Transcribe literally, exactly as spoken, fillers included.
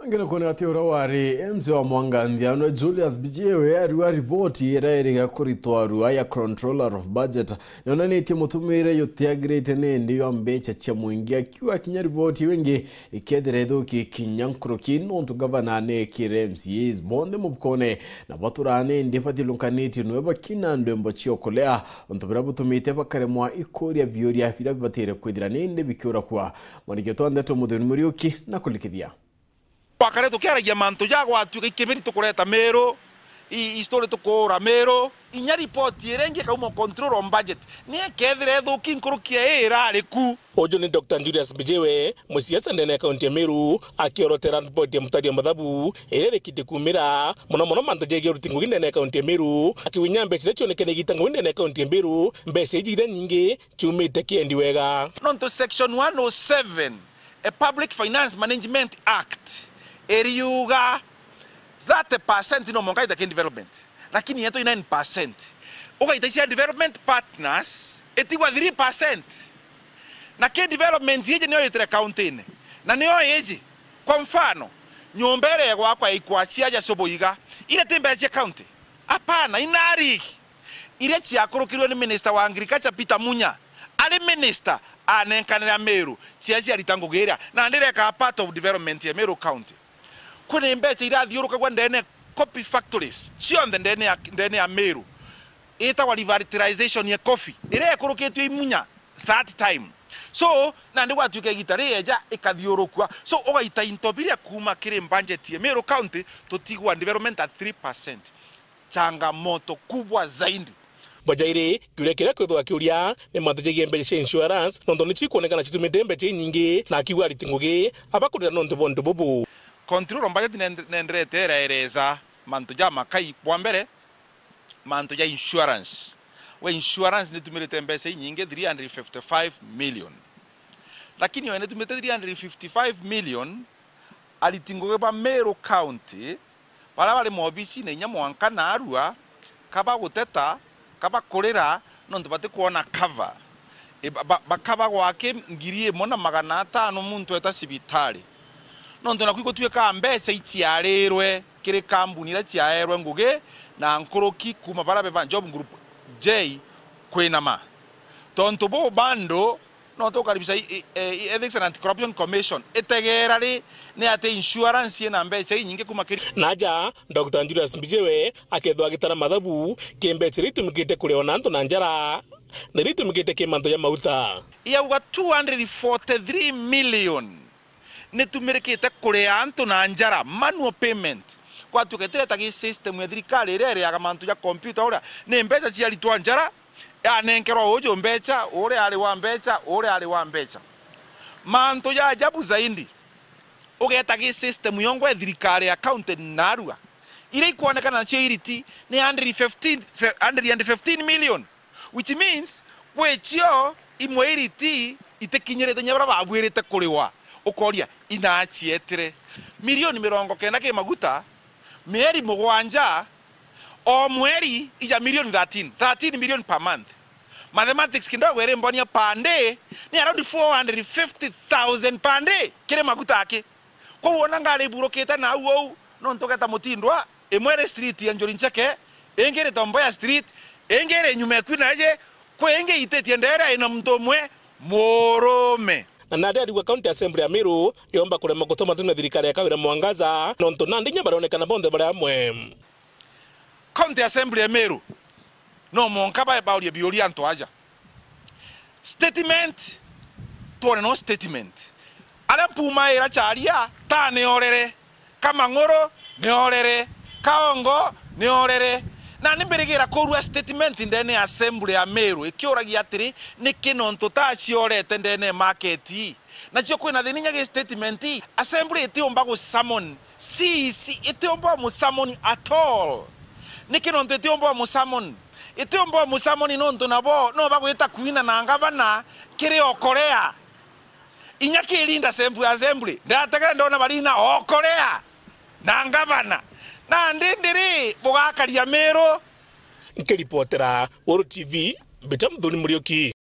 Ngina kwona ati ura wari M C wa Mwanganthia no Julius Bijiwe arua riboti ira iriga kuritwa arua ya Controller of Budget nionanitie mutumire yutiagirite nindi ya mbecha cia mwingi, akiuga kinya riboti iu ingi ikethira ithuki kinya nkuruki nontu gavana anekire M C As bonthe mubukone na baturane ndi bathilunkanitie nwe bakina ndwimbo cia ukulea, untu buria butumite bakaremwa ikuria biuria biria bibatire kwithira nindi bikiura kwa. Mwaniki twa ndeto Muthoni Muriuki na kulikithia. Twakare tukiaragia mantu ja gwatuika ikibiri tukureta Meru, i, i story tukuura Meru, inya ripoti iria ingi ikauma control on budget, ni ikethira ithuki nkuruki ya ii irari ku. Uju ni Doctor Julius Mbijiwe, musiasa ndene ya kaunti ya Meru, akiorotera ripoti ya mutari wa mathabu iria irikite kuumira, mono mono mantu jegie uriti ngugi ndene ya kaunti ya Meru, akiwinya mbeca iria cionekene igita ngugi ndene ya kaunti ya Meru, mbeca iji iria nyingi ciumite kiendi wega. Nontu section one oh seven, a Public Finance Management Act, iriuga thirty percent no mwanka ita ki development, lakini yetu nine percent. Ugaita cia development partners, itigwa three percent. Na ki development iji niyo yitire county-ini. Na niyo iji, kwa mfano, nyomba iria igwakwa ikwa cia ja Subuiga, iria ti mbeca cia county. Apana, ina rigi. Iria ciakurukirwe ni Minister wa Agriculture Peter Munya, ari minister anenkanira Meru, cia ciarita ngugi iria, na ndireka part of development ya Meru County. Kwina mbeca irathiurukagwa ndene coffee factories cionthe ndene ya, ndene ya Meru, itagwa revitalization ya coffee, iria ikurukitwe i Munya that time. So, nandi gwatuika igita rieja ikathiurukua. So, ugaita into biria kuuma kiri budget ya Meru County, tutigwa development at three percent. Changamoto kubwa zaidi. Bwa jairi, kiuria kiria kwithwa akiuria ni mantu jegie mbeca cia insurance, nontu ni cikwonekana citumite mbeca inyingi, na akiuga ariti ngugi abakurira nontu bwa untu bubu. Control on budget nend-, nenderete iraereza mantu ja makai. Bwa mbere, mantu ja insurance. We insurance nitumirite mbeca inyingi, three hundred fifty-five million. Lakini yo nitumite three hundred fifty-five million, ariti ngugi ba Meru County, baria bari mobicine inya mwanka naarua, ka baguteta, ka bakurira, nontu batikwona cover. I, ba, ba, bakaba gwaki ngiri imwe na magana atano muntu eta cibitari. Nontu naku igutuika mbeca iciarirwe kiri kambuni iria ciaerwe ngugi na nkuruki kuuma baria beba Job Group J kwinama. Tontu buu bando, no tukaribisha i, i, e, i Ethics and Anti-Corruption Commission. Itegera ri, ni ati insurance ina mbeca inyingi kuma kiri. Naja, Doctor Julius Mbijiwe akethwa agitara mathabu ki mbeca iria itumikite kuria ona antu na njara, na iria itumikite ki mantu ja mauta. Yauga two hundred forty-three million nitumirikite kuria antu na njara, manual payment. Gwatuika itireta gi system ya thirikari iria iriaga mantu ja computer uria, ni mbeca ciaritwa njara, yanenkerwa uju mbeca, uria ari wa mbeca, uria ari wa mbeca. Mantu ja ajabu zaidi, ugeta gi system yongwa ya thirikari ya county narua, iria ikwonekana nacio iriti ni hundred fifteen, fe-, hundred and fifteen million. Which means, gwi cio imwe iriti itikinyirite nya baria babwirite kuriwa. Ukoria, inaacietire milioni mirongo kenda ki maguta, mieri mugwanja, o mweri ija milioni thirteen, thirteen million per month. Mathematics kidogo irimbonia per day ni around four hundred fifty thousand per day kiri maguta aki. Kwou wona ngari iburukite nau uu, nontu ugeta mutindwa, imwe iri street ya Njuri Ncheke, ingi iri Tom Mboya Street, ingi iri nyuma eku naiji, kwi ingi ititie ndere ina muntu umwe murume. Na nandi arigwa County Assembly ya Meru yomba kurema gutuma tunya thirikari ya Kawira Mwangaza, nontu nandi inya baronekana bonthe bari amwe. County Assembly ya Meru, no mwanka ba-, baurie biuria antu aja. Statement, twone no statement. Aria mpuma ira charia, ta ni orere, Kamang'uru ni orere, Kaongo ni orere. Na ni mbirigira kurua statement ndene ya Assembly ya Meru, ikiuragia atiri, niki nontu ta ciorete ndene ya market? Nacio kwina thina inya gi statement, Assembly itiumba gu summon, C E C itiumba mu summon at all. Niki nontu itiumba mu summon? Itiumba mu summon nontu nabo no bagwita kuina na ngavana kiri Okolea. Inya ki leader Assembly, Assembly, ndategera ndona barina Okolea na ngavana. Na ndindiri bugakaria Meru. Nkiripotera Weru T V, mbita Muthoni Muriuki.